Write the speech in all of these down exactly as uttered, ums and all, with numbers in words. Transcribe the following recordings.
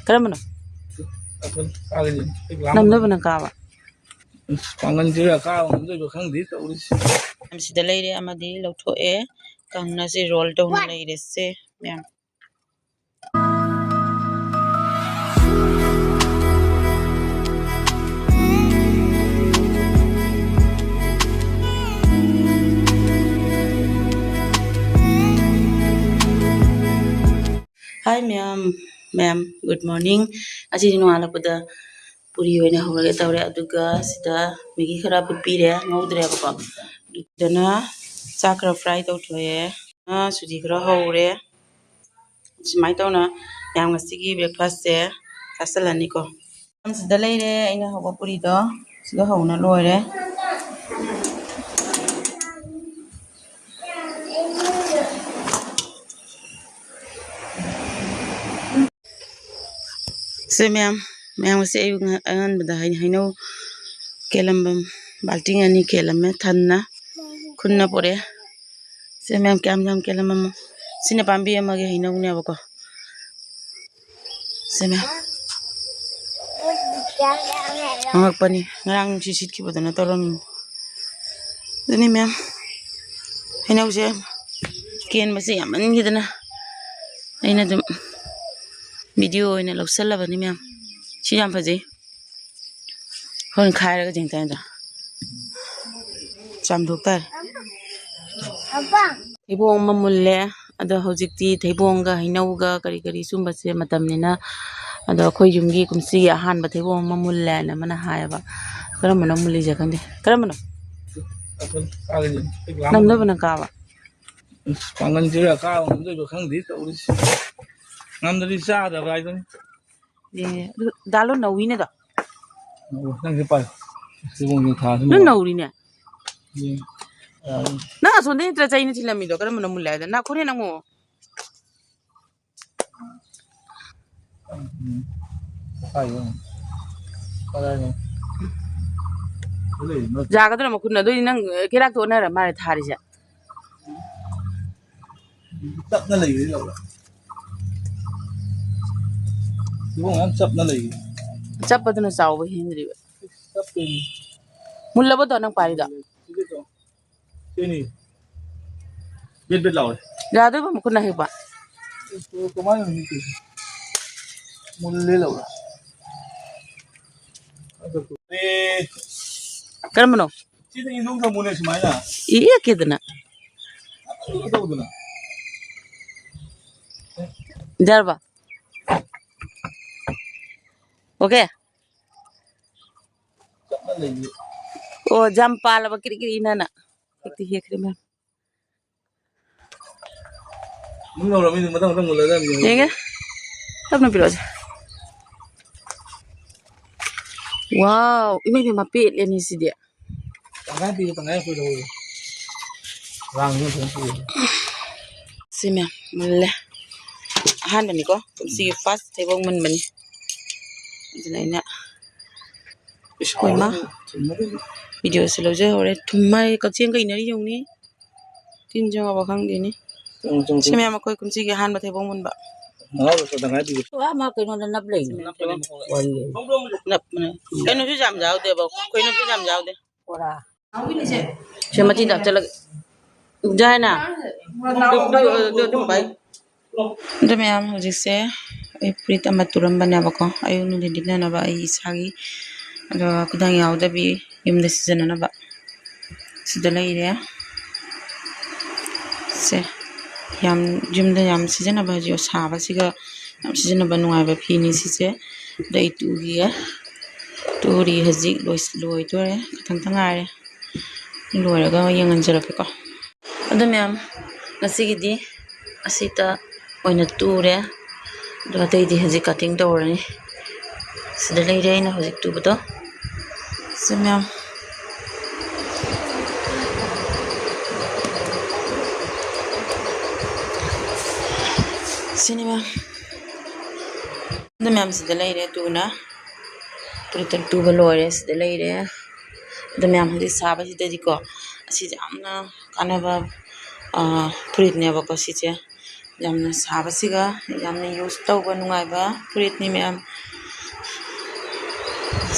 ꯀꯔꯝꯕꯅꯣ? ꯑꯩꯈꯣꯏ ꯀꯥꯒꯅꯤ꯫ ꯍꯦꯛ ꯂꯥꯝꯕ꯫ ꯅꯝꯗꯕꯅ ꯀꯥꯕ꯫ ꯑꯁ, ꯄꯥꯡꯒꯟꯁꯤꯒ ꯀꯥꯕ ꯉꯝꯗꯣꯏꯕ ꯈꯪꯗꯦ ꯇꯧꯔꯤꯁꯦ꯫ ꯁꯤꯗ ꯂꯩꯔꯦ, ꯑꯃꯗꯤ ꯂꯧꯊꯣꯛꯑꯦ꯫ ꯀꯪꯅ ꯁꯤ ꯔꯣꯜ ꯇꯧꯅ ꯂꯩꯔꯦꯁꯦ ꯃꯌꯥꯝ꯫ Hi ꯃꯌꯥꯝ, ꯃꯌꯥꯝ, good morning꯫ ꯉꯁꯤꯗꯤ ꯅꯣꯡꯉꯥꯜꯂꯛꯄꯗ ꯄꯨꯔꯤ ꯑꯣꯏꯅ ꯍꯧꯔꯒꯦ ꯇꯧꯔꯦ꯫ ꯑꯗꯨꯒ ꯁꯤꯗ ꯃꯦꯒꯤ ꯈꯔ ꯐꯨꯠꯄꯤꯔꯦ, ꯉꯧꯗ꯭ꯔꯦꯕꯀꯣ꯫ ꯑꯗꯨꯗꯅ ꯆꯥꯛ ꯈꯔ ꯐ꯭ꯔꯥꯏ ꯇꯧꯊꯣꯛꯑꯦ꯫ ꯑ, ꯁꯨꯖꯤ ꯈꯔ ꯍꯧꯔꯦ꯫ ꯁꯨꯃꯥꯏꯅ ꯇꯧꯅ ꯃꯌꯥꯝ ꯉꯁꯤꯒꯤ ꯕ꯭ꯔꯦꯛꯐꯥꯁꯁꯦ ꯆꯥꯁꯤꯜꯂꯅꯤꯀꯣ꯫ ꯁꯤꯗ ꯂꯩꯔꯦ ꯑꯩꯅ ꯍꯧꯕ ꯄꯨꯔꯤꯗꯣ꯫ ꯁꯤꯒ ꯍꯧꯅ ꯂꯣꯏꯔꯦ꯫ ꯁꯦ ꯃꯌꯥꯝ, ꯃꯌꯥꯝ ꯉꯁꯤ ꯑꯌꯨꯛ ꯉ-, ꯑꯉꯟꯕꯗ ꯍꯩ-, ꯍꯩꯅꯧ ꯀꯦꯜꯂꯝꯕ ꯕꯥꯜꯇꯤꯟ ꯑꯅꯤ ꯀꯦꯜꯂꯝꯃꯦ ꯊꯟꯅ, ꯈꯨꯟꯅ ꯄꯨꯔꯛꯑꯦ꯫ ꯁꯦ ꯃꯌꯥꯝ ꯀꯌꯥꯝ ꯌꯥꯝ ꯀꯦꯜꯂꯝꯃꯃꯣ꯫ ꯁꯤꯅ ꯄꯥꯝꯕꯤ ꯑꯃꯒꯤ ꯍꯩꯅꯧꯅꯦꯕꯀꯣ꯫ ꯁꯦ ꯃꯌꯥꯝ꯫ ꯑꯉꯛꯄꯅꯤ꯫ ꯉꯔꯥꯡ ꯅꯨꯡꯁꯤꯠ ꯁꯤꯠꯈꯤꯕꯗꯨꯅ ꯇꯧꯔꯝꯃꯤꯅꯤ꯫ ꯑꯗꯨꯅꯤ ꯃꯌꯥꯝ꯫ ꯍꯩꯅꯧꯁꯦ ꯀꯦꯟꯕꯁꯦ ꯌꯥꯝꯃꯟꯈꯤꯗꯅ ꯑꯩꯅ ꯑꯗꯨꯝ ꯚꯤꯗꯤꯑꯣ ꯑꯣꯏꯅ ꯂꯧꯁꯜꯂꯕꯅꯤ ꯃꯌꯥꯝ꯫ ꯁꯤ ꯌꯥꯝ ꯐꯖꯩ꯫ ꯍꯣꯔꯦꯟ ꯈꯥꯏꯔꯒ ꯆꯤꯡ ꯇꯥꯏꯗ ꯆꯥꯝꯊꯣꯛ ꯇꯥꯔꯦ꯫ ꯊꯩꯕꯣꯡ ꯑꯃ ꯃꯨꯜꯂꯦ꯫ ꯑꯗꯣ ꯍꯧꯖꯤꯛꯇꯤ ꯊꯩꯕꯣꯡꯒ ꯍꯩꯅꯧꯒ ꯀꯔꯤ ꯀꯔꯤ ꯁꯨꯝꯕꯁꯦ ꯃꯇꯝꯅꯤꯅ, ꯑꯗꯣ ꯑꯩꯈꯣꯏ ꯌꯨꯝꯒꯤ ꯀꯨꯝꯁꯤꯒꯤ ꯑꯍꯥꯟꯕ ꯊꯩꯕꯣꯡ ꯑꯃ ꯃꯨꯜꯂꯦꯅ ꯑꯃꯅ ꯍꯥꯏꯌꯦꯕ꯫ ꯀꯔꯝꯕꯅꯣ ꯃꯨꯜꯂꯤꯁꯦ ꯈꯪꯗꯦ꯫ ꯀꯔꯝꯕꯅꯣ? ꯅꯝꯗꯕꯅ ꯀꯥꯕ꯫ ꯑꯁ, ꯄꯥꯡꯒꯜꯁꯤꯒ ꯀꯥꯕ ꯉꯝꯗꯣꯏꯕ ꯈꯪꯗꯦ ꯇꯧꯔꯤꯁꯦ꯫ ꯉꯝꯗ꯭ꯔꯗꯤ ꯆꯥꯗꯕ ꯍꯥꯏꯗꯨꯅꯤ꯫ ꯑꯦ, ꯑꯗꯨ ꯗꯥ ꯂꯣ ꯅꯧꯋꯤꯅꯦ ꯑꯗꯣ꯫ ꯑꯣ, ꯅꯪꯁꯦ ꯄꯥꯏꯌꯨ꯫ ꯁꯤꯕꯣꯡꯁꯦ ꯊꯥꯁꯤ ꯅꯪ ꯅꯧꯋꯤ꯫ ꯅꯧꯔꯤꯅꯦ꯫ ꯌꯦꯡ꯫ ꯌꯥꯔꯦ꯫ ꯅꯪ ꯑꯁꯣꯝꯗꯩ ꯅꯠꯇ꯭ꯔꯥ ꯆꯩꯅ ꯊꯤꯜꯂꯝꯃꯤꯗꯣ? ꯀꯔꯝꯕꯅ ꯃꯨꯜꯂꯦ ꯍꯥꯏꯗ? ꯅꯥꯈꯣꯔꯦ ꯅꯪꯉꯣ꯫ ꯎꯝ꯫ ꯄꯥꯏꯌꯨ꯫ ꯀꯗꯥꯏꯅꯣ? ꯌꯥꯒꯗ꯭ꯔꯣ ꯃꯈꯨꯠꯅ? ꯑꯗꯨꯏꯗꯤ ꯅꯪ, ꯑꯦ, ꯀꯦꯔꯥꯛꯇ ꯑꯣꯟꯅꯔ ꯃꯥꯜꯂꯦ ꯊꯥꯔꯤꯁꯦ꯫ ꯇꯞꯅ ꯂꯩꯕꯗꯤ ꯇꯧꯕ꯫ ꯏꯕꯨꯡꯉꯣ ꯌꯥꯝ ꯆꯞꯅ ꯂꯩ꯫ ꯆꯞꯄꯗꯨꯅ ꯆꯥꯎꯕ ꯍꯦꯟꯗ꯭ꯔꯤꯕ꯫ ꯆꯞꯄꯦꯃꯤ꯫ ꯃꯨꯜꯂꯕꯗꯣ ꯅꯪ ꯄꯥꯔꯤꯗꯣ? ꯁꯤꯗꯤ ꯇꯧ꯫ ꯁꯤꯅꯤ꯫ ꯕꯦꯠ ꯕꯦꯠ ꯂꯥꯎꯔꯦ꯫ ꯌꯥꯗꯣꯏꯕ ꯃꯈꯨꯠꯅ ꯍꯦꯛꯄ? ꯑꯗꯨ ꯀꯃꯥꯏꯅ ꯍꯦꯛꯇꯣꯏꯅꯣ? ꯃꯨꯜꯂꯦ ꯂꯧꯔ꯫ ꯑꯗꯨ ꯑꯦ꯫ ꯀꯔꯝꯕꯅꯣ? ꯁꯤꯗ ꯏꯟꯊꯣꯛ ꯊꯝꯃꯨꯅꯦ ꯁꯨꯃꯥꯏꯅ꯫ ꯏ ꯀꯦꯗꯅ꯫ ꯑꯗꯨ ꯇꯧꯗꯅ꯫ ꯌꯥꯔꯕ? ꯑꯣꯀꯦ? ꯆꯞꯅ ꯂꯩꯌꯦ꯫ ꯑꯣ, ꯌꯥꯝ ꯄꯥꯜꯂꯕ ꯀꯤꯔꯤ ꯀꯤꯔꯤ ꯏꯅꯥꯅ꯫ ꯍꯦꯛꯇ ꯍꯦꯛꯈ꯭ꯔꯦ ꯃꯌꯥꯝ꯫ ꯑꯗꯨꯝ ꯂꯧꯔꯝꯃꯤ, ꯑꯗꯨꯝ ꯃꯊꯪ ꯃꯊꯪ ꯃꯨꯜꯂꯗꯕꯅꯤ꯫ ꯌꯦꯡꯒꯦ꯫ ꯇꯞꯅ ꯄꯤꯔꯛꯑꯣꯁꯦ꯫ ꯋꯥꯎ, ꯏꯃꯩ ꯏꯃꯩ, ꯃꯄꯦꯠꯂꯦꯅꯦ ꯁꯤꯗꯤ꯫ ꯇꯪꯈꯥꯏ ꯄꯤꯔꯣ, ꯇꯪꯈꯥꯏ ꯑꯩꯈꯣꯏ ꯂꯧꯔꯒꯦ꯫ ꯔꯥꯡꯗꯨꯅ ꯐꯖꯅ ꯄꯤꯔꯣ꯫ ꯁꯤ ꯃꯌꯥꯝ ꯃꯨꯜꯂꯦ꯫ ꯑꯍꯥꯟꯕꯅꯤꯀꯣ, ꯀꯨꯝꯁꯤꯒꯤ first ꯊꯩꯕꯣꯡ ꯃꯨꯟꯕꯅꯤ꯫ ꯑꯗꯨꯅ ꯑꯩꯅ ꯏꯁ, ꯍꯣꯏ, ꯃꯥ꯫ ꯍꯥꯎꯔꯦ꯫ ꯊꯨꯝꯃꯗꯤ꯫ ꯚꯤꯗꯤꯑꯣꯁꯦ ꯂꯧꯖꯍꯧꯔꯦ꯫ ꯊꯨꯝ ꯍꯥꯏ ꯀꯛꯆꯦꯡ ꯀꯩꯅꯔꯤ ꯌꯦꯡꯉꯨꯅꯦ꯫ ꯇꯤꯟ ꯆꯪꯉꯕ ꯈꯪꯗꯦꯅꯦ꯫ ꯆꯪꯉꯨ, ꯆꯪꯉꯨ, ꯁꯤ ꯆꯪꯉꯨ꯫ ꯃꯌꯥꯝ ꯑꯩꯈꯣꯏ ꯀꯨꯝꯁꯤꯒꯤ ꯑꯍꯥꯟꯕ ꯊꯩꯕꯣꯡ ꯃꯨꯟꯕ꯫ ꯃꯉꯥ ꯂꯧꯊꯣꯛ ꯇꯪꯈꯥꯏ ꯄꯤꯒꯦ꯫ ꯋꯥ, ꯃꯥ ꯀꯩꯅꯣꯗ ꯅꯞ ꯂꯩꯅꯦ꯫ ꯅꯞꯄꯅꯦ꯫ ꯋꯥꯔꯤ ꯂꯩ꯫ ꯅꯞꯄꯅꯦ꯫ ꯀꯩꯅꯣꯁꯨ ꯌꯥꯝ ꯌꯥꯎꯗꯦꯕ꯫ ꯀꯩꯅꯣꯁꯨ ꯌꯥꯝ ꯌꯥꯎꯗꯦ꯫ ꯕꯣꯔꯥ꯫ ꯁꯦ ꯃꯆꯤꯟꯖꯥꯛ ꯆꯠꯂꯒ꯫ ꯖꯥꯏꯅ꯫ ꯑꯗꯨ, ꯑꯗꯨ, ꯑꯗꯨ, ꯑꯗꯨꯝ ꯄꯥꯏ꯫ ꯑꯗꯨ ꯃꯌꯥꯝ ꯍꯧꯖꯤꯛꯁꯦ ꯑꯩ ꯐꯨꯔꯤꯠ ꯑꯃ ꯇꯨꯔꯝꯕꯅꯦꯕꯀꯣ, ꯑꯌꯨꯛ ꯅꯨꯡꯊꯤꯟ ꯂꯤꯠꯅꯅꯕ ꯑꯩ ꯏꯁꯥꯒꯤ, ꯑꯗꯣ ꯈꯨꯗꯥꯡ ꯌꯥꯎꯗꯕꯤ ꯌꯨꯝꯗ ꯁꯤꯖꯤꯟꯅꯅꯕ꯫ ꯁꯤꯗ ꯂꯩꯔꯦ꯫ ꯁꯦ ꯌꯥꯝ ꯌꯨꯝꯗ ꯌꯥꯝ ꯁꯤꯖꯤꯟꯅꯕ, ꯍꯧꯖꯤꯛ ꯁꯥꯕꯁꯤꯒ ꯌꯥꯝ ꯁꯤꯖꯤꯟꯅꯕ ꯅꯨꯡꯉꯥꯏꯕ ꯐꯤꯅꯤ ꯁꯤꯁꯦ꯫ ꯑꯗ ꯑꯩ ꯇꯨꯒꯤꯒꯦ꯫ ꯇꯨꯔꯤ ꯍꯧꯖꯤꯛ ꯂꯣꯏ-, ꯂꯣꯏꯗꯣꯔꯦ꯫ ꯈꯇꯪꯇ ꯉꯥꯏꯔꯦ꯫ ꯂꯣꯏꯔꯒ ꯌꯦꯡꯍꯟꯖꯔꯛꯀꯦꯀꯣ꯫ ꯑꯗꯨ ꯃꯌꯥꯝ, ꯉꯁꯤꯒꯤꯗꯤ ꯑꯁꯤꯇ ꯑꯣꯏꯅ ꯇꯨꯔꯦ꯫ ꯑꯗꯣ ꯑꯇꯩꯗꯤ ꯍꯧꯖꯤꯛ cutting ꯇꯧꯔꯅꯤ꯫ ꯁꯤꯗ ꯂꯩꯔꯦ ꯑꯩꯅ ꯍꯧꯖꯤꯛ ꯇꯨꯕꯗꯣ꯫ ꯁꯤ ꯃꯌꯥꯝ꯫ ꯁꯤꯅꯤ ꯃꯌꯥꯝ꯫ ꯑꯗꯨ ꯃꯌꯥꯝ ꯁꯤꯗ ꯂꯩꯔꯦ ꯇꯨꯅ꯫ ꯐꯨꯔꯤꯠꯇ ꯇꯨꯕ ꯂꯣꯏꯔꯦ, ꯁꯤꯗ ꯂꯩꯔꯦ꯫ ꯑꯗꯨ ꯃꯌꯥꯝ ꯍꯧꯖꯤꯛ ꯁꯥꯕꯁꯤꯗꯗꯤꯀꯣ, ꯑꯁꯤꯁꯦ ꯌꯥꯝꯅ ꯀꯥꯟꯅꯕ, ꯑ, ꯐꯨꯔꯤꯠꯅꯦꯕꯀꯣ ꯁꯤꯁꯦ꯫ ꯌꯥꯝꯅ ꯁꯥꯕꯁꯤꯒ ꯌꯥꯝꯅ use ꯇꯧꯕ ꯅꯨꯡꯉꯥꯏꯕ ꯐꯨꯔꯤꯠꯅꯤ ꯃꯌꯥꯝ꯫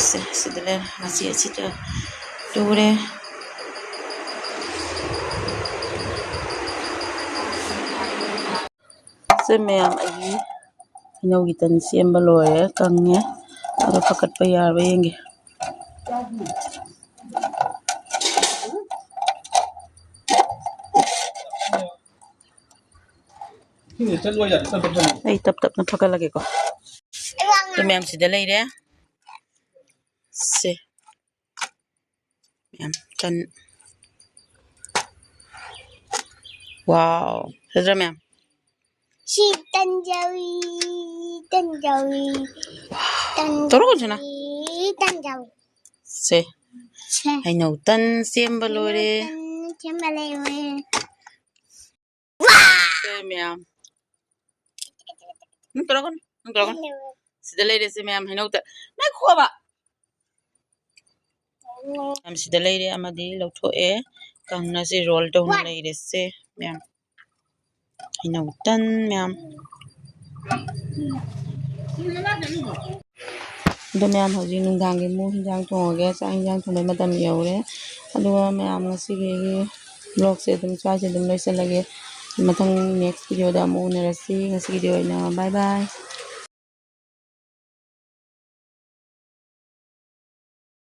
ꯁꯦ, ꯁꯤꯗ ꯂꯩꯔꯦ꯫ ꯉꯁꯤ ꯑꯁꯤꯗ ꯇꯨꯔꯦ꯫ ꯁꯦ ꯃꯌꯥꯝ, ꯑꯩꯒꯤ ꯍꯩꯅꯧꯒꯤ ꯇꯟ ꯁꯦꯝꯕ ꯂꯣꯏꯔꯦ, ꯀꯪꯉꯦ꯫ ꯑꯗꯣ ꯐꯀꯠꯄ ꯌꯥꯔꯕ ꯌꯦꯡꯒꯦ꯫ ꯑꯩ ꯇꯞ ꯇꯞꯅ ꯐꯒꯠꯂꯒꯦꯀꯣ꯫ ꯑꯗꯨ ꯃꯌꯥꯝ ꯁꯤꯗ ꯂꯩꯔꯦ꯫ ꯁꯦ꯫ ꯃꯌꯥꯝ ꯇꯟ꯫ Wow꯫ ꯐꯖꯗ꯭ꯔꯥ ꯃꯌꯥꯝ? ꯁꯤ ꯇꯟ ꯌꯥꯎꯏ, ꯇꯟ ꯌꯥꯎꯏ, ꯇꯟ ꯇꯧꯔꯣ, ꯀꯣꯟꯁꯅꯥ꯫ ꯌꯥꯎꯏ, ꯇꯟ ꯌꯥꯎꯏ꯫ ꯁꯦ꯫ ꯁꯦ꯫ ꯍꯩꯅꯧ ꯇꯟ ꯁꯦꯝꯕ ꯂꯣꯏꯔꯦ꯫ ꯇꯟ ꯁꯦꯝꯕ ꯂꯣꯏꯔꯦ꯫ ꯁꯦ ꯃꯌꯥꯝ꯫ ꯅꯪ ꯇꯧꯔꯛꯀꯅꯨ, ꯅꯪ ꯇꯧꯔꯛꯀꯅꯨ꯫ ꯁꯤꯗ ꯂꯩꯔꯦꯁꯦ ꯃꯌꯥꯝ, ꯍꯩꯅꯧ ꯇꯟ꯫ ꯉꯥꯏꯈꯣꯕ꯫ ꯃꯌꯥꯝ ꯁꯤꯗ ꯂꯩꯔꯦ, ꯑꯃꯗꯤ ꯂꯧꯊꯣꯛꯑꯦ꯫ ꯀꯪꯅꯁꯦ roll ꯇꯧꯅ ꯂꯩꯔꯦꯁꯦ ꯃꯌꯥꯝ꯫ ꯍꯩꯅꯧ ꯇꯟ ꯃꯌꯥꯝ꯫ ꯑꯗꯣ ꯃꯌꯥꯝ, ꯍꯧꯖꯤꯛ ꯅꯨꯡꯗꯥꯡꯒꯤ ꯑꯃꯨꯛ ꯍꯤꯟꯖꯥꯡ ꯊꯣꯡꯉꯒꯦ꯫ ꯆꯥꯛ ꯍꯤꯟꯖꯥꯡ ꯊꯣꯡꯕꯩ ꯃꯇꯝ ꯌꯧꯔꯦ꯫ ꯑꯗꯨꯒ ꯃꯌꯥꯝ, ꯉꯁꯤꯒꯤ ꯑꯩꯒꯤ vlogꯁꯦ ꯑꯗꯨꯝ ꯁ꯭ꯋꯥꯏꯁꯦ ꯑꯗꯨꯝ ꯂꯣꯏꯁꯤꯜꯂꯒꯦ꯫ ꯃꯊꯪ next videoꯗ ꯑꯃꯨꯛ ꯎꯅꯔꯁꯤ꯫ ꯉꯁꯤꯒꯤꯗꯤ ꯑꯣꯏꯅ bye bye꯫